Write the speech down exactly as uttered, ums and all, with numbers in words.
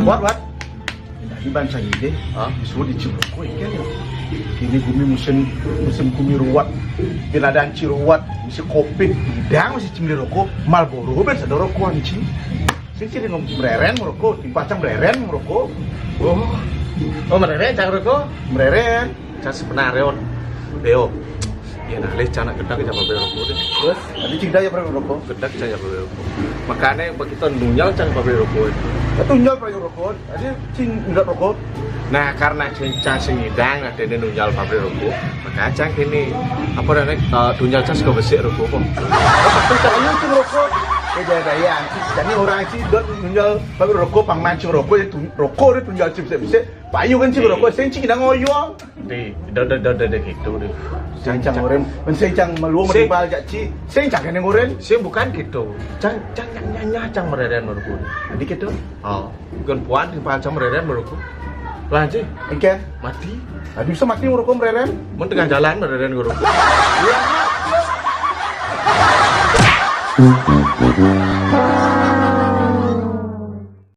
Wat, Wat. Tadi ban cang ide, ah, disuruh dicium rokok, ya kan? Kini gumi musim, musim gumi ruwet. Bin ada anci ruwet, musim covid. Idang masih cium rokok, Marlboro bin sada rokok anci. Sing ciri ngom mereren ngerokok, timpal cang mereren ngerokok. Oh, oh mereren cang rokok? Mereren. Cang sebenarnya on. Deo. Ya nah, leh cang nak gedek cang pabrik rokok deh. Terus, tadi cing dah ya pabrik rokok. Gedek cang pabrik rokok. Makanya begitu nunyal cang pabrik rokok. Ya tunyal pabrik rokok. Tadi cing nggak rokok. Nah, karena cing cang sing idang ada ini nunyal pabrik rokok. Makanya cang kini apa namanya, eh, nunyal cang suka besik rokok kok. Tapi cang ayo cing rokok. Ya, jadi ya, anci. Jadi orang anci dot nunyal pabrik rokok, pang mancing rokok, ya tun-, rokok dia tunyal cing besik-besik. Payu kan cing rokok, sing cing idang oyong. Di, do, do, do, do, do gitu deh. Sing cang ngoren, men sing cang meluang Sing. Menimbal jak ci. Sing cang kene ngoren. Sing bukan gitu. Cang, cang nyanya, nyanya, cang mereren menurutku. Jadi gitu. Oh, bukan puan di cang mereren menurutku. Lah, Ci. Engke. Mati. Aduh, bisa mati ngerokok mereren. Mun tengah jalan mereren ngerokok. Iya,